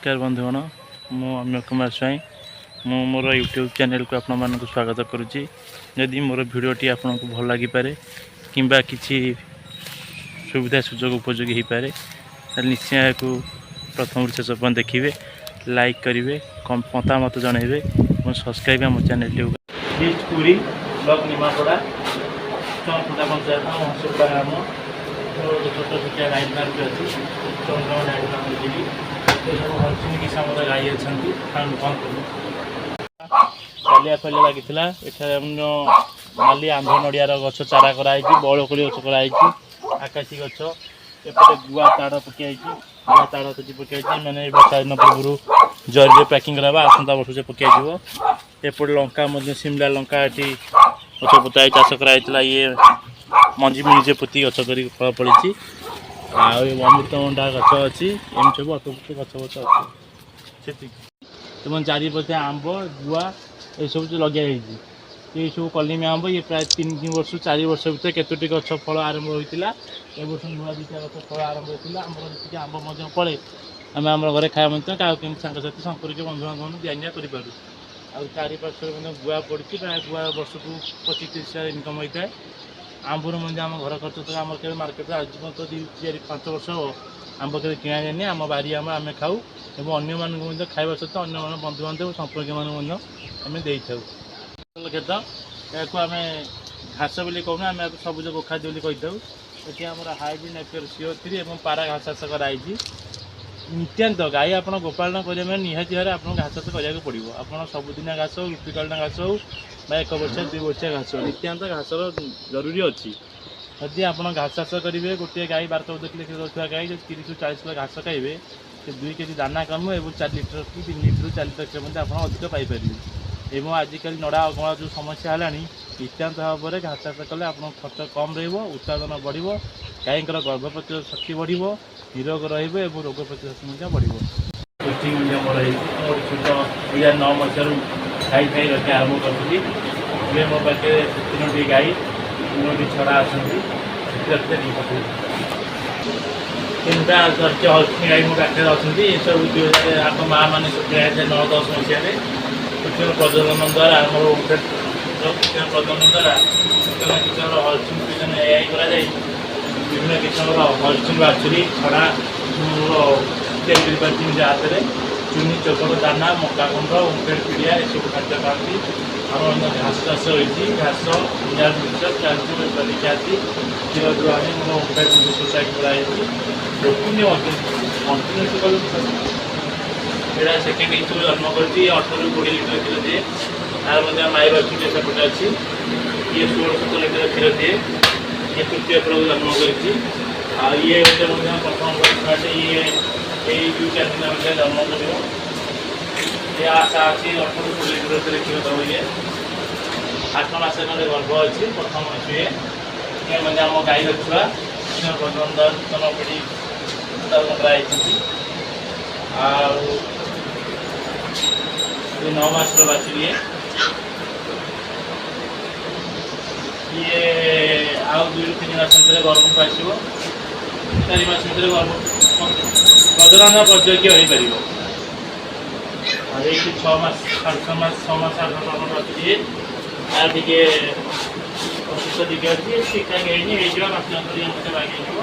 ନମସ୍କାର ବନ୍ଧୁଗଣ, ମୁଁ ଅମିୟ କୁମାର ସ୍ୱାଇଁ। ମୁଁ ମୋର ୟୁଟ୍ୟୁବ୍ ଚ୍ୟାନେଲକୁ ଆପଣମାନଙ୍କୁ ସ୍ୱାଗତ କରୁଛି। ଯଦି ମୋର ଭିଡ଼ିଓଟି ଆପଣଙ୍କୁ ଭଲ ଲାଗିପାରେ କିମ୍ବା କିଛି ସୁବିଧା ସୁଯୋଗ ଉପଯୋଗୀ ହୋଇପାରେ, ତାହେଲେ ନିଶ୍ଚୟ ଏହାକୁ ପ୍ରଥମରୁ ଶେଷ ପର୍ଯ୍ୟନ୍ତ ଦେଖିବେ, ଲାଇକ୍ କରିବେ, ମତାମତ ଜଣାଇବେ ଏବଂ ସବସ୍କ୍ରାଇବ୍ ଆମ ଚ୍ୟାନେଲଟିକୁ। ଡିଷ୍ଟ ପୁରୀ, ବ୍ଲକ ନିମାପଡ଼ା, ଚନ୍ଦା ପଞ୍ଚାୟତ, ହଂସପଡ଼ା ଗ୍ରାମ। ମୋର ଗୋଟେ ଛୋଟ ଛୋଟିଆ ଗାଈ ଫାର୍ମଟି ଅଛି। ଚନ୍ଦ୍ରମା ଗାଈ ଫାର୍ମ ଯିବି। ଏସବୁ ହଲସିନି କିସମର ଗାଈ ଅଛନ୍ତି। ଫାର୍ମ ବନ୍ଦ କରୁ ଚାଲିଆ ଫାଲିଆ ଲାଗିଥିଲା। ଏଠାରେ ଅନ୍ୟ ନାଲି ଆନ୍ଧ୍ର ନଡ଼ିଆର ଗଛ ଚାରା କରାହେଇଛି, ବରକୋଳି ଗଛ କରାହେଇଛି, ଆକାଶୀ ଗଛ। ଏପଟେ ଗୁଆ ତାଡ଼ ପକାଯାଇଛି, ଗୁଆ ତାଡ଼ ସେଠି ପକାଯାଇଛି। ମାନେ ବର୍ଷା ଦିନ ପୂର୍ବରୁ ଜରିରେ ପ୍ୟାକିଂ କରାହେବ, ଆସନ୍ତା ବର୍ଷ ସେ ପକାଯିବ। ଏପଟେ ଲଙ୍କା ମଧ୍ୟ, ସିମଲା ଲଙ୍କା ଏଠି ଗଛ ପୋତା ହେଇ ଚାଷ କରାଯାଇଥିଲା। ଇଏ ମଞ୍ଜି ନିଜେ ପୋତି ଗଛ କରିକି ଫଳ ଫଳିଛି। ଆଉ ଏ ଅମୃତଭଣ୍ଡା ଗଛ ଅଛି। ଏମିତି ସବୁ ଅଳ୍ପ କିଛି ଗଛ ଗଛ ଅଛି, ସେତିକି। ଏବଂ ଚାରିପଟେ ଆମ୍ବ, ଗୁଆ ଏସବୁ ଯେଉଁ ଲଗା ହେଇଛି, ଏସବୁ କଲିମି ଆମ୍ବ। ଇଏ ପ୍ରାୟ 3 ବର୍ଷ 4 ବର୍ଷ ଭିତରେ କେତୋଟି ଗଛ ଫଳ ଆରମ୍ଭ ହୋଇଥିଲା। ଏ ବର୍ଷ ନୂଆ ଦୁଇଟା ଗଛ ଫଳ ଆରମ୍ଭ ହୋଇଥିଲା। ଆମର ଯେତିକି ଆମ୍ବ ମଧ୍ୟ ଫଳେ, ଆମେ ଆମର ଘରେ ଖାଇବା ମଧ୍ୟ, କାହାକୁ କେମିତି ସାଙ୍ଗସାଥି, ସମ୍ପର୍କୀୟ, ବନ୍ଧୁବାନ୍ଧବ ଦିଆ ନିଆ କରିପାରୁ। ଆଉ ଚାରିପାର୍ଶ୍ୱରେ ମଧ୍ୟ ଗୁଆ ପଡ଼ିଛି। ପ୍ରାୟ ଗୁଆ ବର୍ଷକୁ 25-30 ହଜାର ଇନକମ୍ ହୋଇଥାଏ। ଆମ୍ବରୁ ମଧ୍ୟ ଆମ ଘର ଖର୍ଚ୍ଚ ତ। ଆମର କେବେ ମାର୍କେଟରେ ଆଜି ପର୍ଯ୍ୟନ୍ତ 2, 4, 5 ବର୍ଷ ହେବ ଆମ୍ବ କେବେ କିଣା ଯାଇନି। ଆମ ବାରି ଆମ୍ବ ଆମେ ଖାଉ ଏବଂ ଅନ୍ୟମାନଙ୍କୁ ମଧ୍ୟ ଖାଇବା ସହିତ ଅନ୍ୟମାନଙ୍କ ବନ୍ଧୁବାନ୍ଧବ, ସମ୍ପର୍କୀୟମାନଙ୍କୁ ମଧ୍ୟ ଆମେ ଦେଇଥାଉ। କ୍ଷେତ, ଏହାକୁ ଆମେ ଘାସ ବୋଲି କହୁନା, ଆମେ ଏହାକୁ ସବୁଜ ଗୋଖାଦ୍ୟ ବୋଲି କହିଥାଉ। ଏଠି ଆମର ହାଇବ୍ରିଡ୍ ନେପିୟର CO3 ଏବଂ ପାରା ଘାସ ଚାଷ କରାହେଇଛି। ନିତ୍ୟାନ୍ତ ଗାଈ ଆପଣ ଗୋପାଳନ କରିବା ମାନେ ନିହାତି ଭାବରେ ଆପଣଙ୍କୁ ଘାସ ଚାଷ କରିବାକୁ ପଡ଼ିବ। ଆପଣ ସବୁଦିନିଆ ଘାସ ହଉ, ଋତୁକାଳୀନ ଘାସ ହଉ ବା ଏକ ବର୍ଷିଆ, 2 ବର୍ଷିଆ ଘାସ ହଉ, ନିତ୍ୟାନ୍ତ ଘାସର ଜରୁରୀ ଅଛି। ଯଦି ଆପଣ ଘାସ ଚାଷ କରିବେ, ଗୋଟିଏ ଗାଈ 12-14 କିଲୋ କ୍ଷୀର ଦେଉଥିବା ଗାଈ ଯଦି 30ରୁ 40 କିଲୋ ଘାସ ଖାଇବେ, ସେ 2 କେଜି ଦାନା କମିବ ଏବଂ 4 ଲିଟର କି 3 ଲିଟରରୁ 4 ଲିଟର କ୍ଷୀର ମଧ୍ୟ ଆପଣ ଅଧିକ ପାଇପାରିବେ। ଏବଂ ଆଜିକାଲି ନଡ଼ା ଅଗମା ଯେଉଁ ସମସ୍ୟା ହେଲାଣି, ନିତ୍ୟାନ୍ତ ଭାବରେ ଘାସ ଚାଷ କଲେ ଆପଣଙ୍କ ଖର୍ଚ୍ଚ କମ୍ ରହିବ, ଉତ୍ପାଦନ ବଢ଼ିବ, ଗାଈଙ୍କର ଗର୍ଭ ପ୍ରତିରୋଧ ଶକ୍ତି ବଢ଼ିବ, ନିରୋଗ ରହିବ ଏବଂ ରୋଗ ପ୍ରତିରୋଧ ଶକ୍ତି ମଧ୍ୟ ବଢ଼ିବ। ପୋଷ୍ଟିଂ ମଧ୍ୟ ମୋର ହେଇଛି। ମୁଁ ଗୋଟେ ଛୋଟ 2009 ମସିହାରୁ ଗାଈ ଫାଇ ରଖି ଆରମ୍ଭ କରିଥିଲି। ଏବେ ମୋ ପାଖରେ ତିନୋଟି ଗାଈ, ତିନୋଟି ଛଡ଼ା ଅଛନ୍ତି। ରଖିତେ ତିନିଟା ଜର୍ସି ହଲସିନି ଗାଈ ମୋ ପାଖରେ ଅଛନ୍ତି। ଏସବୁ 2008 ମା' ମାନେ ସବୁ କିଣା ହେଇଥିଲେ 9-10 ମସିହାରେ। କୃତ୍ରିମ ପ୍ରଜନନ ଦ୍ୱାରା, ଆମର ଓମଫେଡ୍ କୃତ୍ରିମ ପ୍ରଜନନ ଦ୍ୱାରା ବିଭିନ୍ନ କିସମର ହଲସିନି ବିଭିନ୍ନ ଏଆଇ କରାଯାଇ ବିଭିନ୍ନ କିସମର ହଲସିନି ବାଛୁରୀ ଛଡ଼ା ମୋର ତିଆରି କରିପାରିଛି ନିଜ ହାତରେ। ଚୁନି, ଚୋକଡ଼, ଦାନା, ମକା ଗୁଣ୍ଡ, ଓମଫେଡ୍ ପିଡ଼ିଆ ଏସବୁ ଖାଦ୍ୟ ଖାଆନ୍ତି। ଆମର ମଧ୍ୟ ଘାସ ଚାଷ ହୋଇଛି। ଘାସ, ମିନେରାଲ ମିକ୍ସଚର, କ୍ୟାଲସିୟମ ଇତ୍ୟାଦି ଖାଆନ୍ତି। କ୍ଷୀର ଦୁହାଣି ମୋର ଓମଫେଡ୍ ସୋସାଇଟି କରାଯାଇଛି। କଣ୍ଟିନ୍ୟୁସଲି କଲେ। ଏଇଟା ସେକେଣ୍ଡ ଇଞ୍ଚକୁ ଜନ୍ମ କରିଛି। 18ରୁ 20 ଲିଟର କ୍ଷୀର ଦିଏ। ତାର ମଧ୍ୟ ମାଇ ବାଛୁରୀ ସେପଟେ ଅଛି। ଇଏ 16-17 ଲିଟର କ୍ଷୀର ଦିଏ। ଇଏ ତୃତୀୟ ଫଳକୁ ଜନ୍ମ କରିଛି। ଆଉ ଇଏ ଗୋଟେ ମଧ୍ୟ ପ୍ରଥମ ଛୁଆଟେ। ଇଏ ଏଇ 2-4 ଦିନ ଭିତରେ ଜନ୍ମ କରିବ। ଇଏ ଆଶା ଅଛି 18ରୁ 20 ଲିଟର ଭିତରେ କ୍ଷୀର ଦେବ। ଇଏ 8 ମାସ ଖଣ୍ଡେ ଗର୍ଭ ଅଛି, ପ୍ରଥମ ଛୁଏ। ଇଏ ମଧ୍ୟ ଆମ ଗାଈର ଛୁଆ। ପ୍ରଜନନ ନୂତନ ପିଢ଼ି ଉତ୍ପାଦନ କରାଯାଇଛନ୍ତି। ଆଉ ଏ 9 ମାସର ବାଛୁରୀ ଇଏ। ଇଏ ଆଉ 2ରୁ 3 ମାସ ଭିତରେ ଗର୍ଭକୁ ଆସିବ। 4 ମାସ ଭିତରେ ଗର୍ଭ ପ୍ରଜନନ ଉପଯୋଗ୍ୟ ହୋଇପାରିବ। ଆଉ ଏଇଠି 6 ମାସ, 6.5 ମାସ, 6 ମାସ 8 ମାସ ବାଛୁରୀ ଇଏ। ଆଉ ଟିକେ ଅସୁସ୍ଥ ଟିକେ ଅଛି, ଠିକ୍ ଠାକ୍ ହେଇନି, ହେଇଯିବ। ମାସ ଭିତରେ ଇଏ ମଧ୍ୟ ବାଗେଇଯିବ।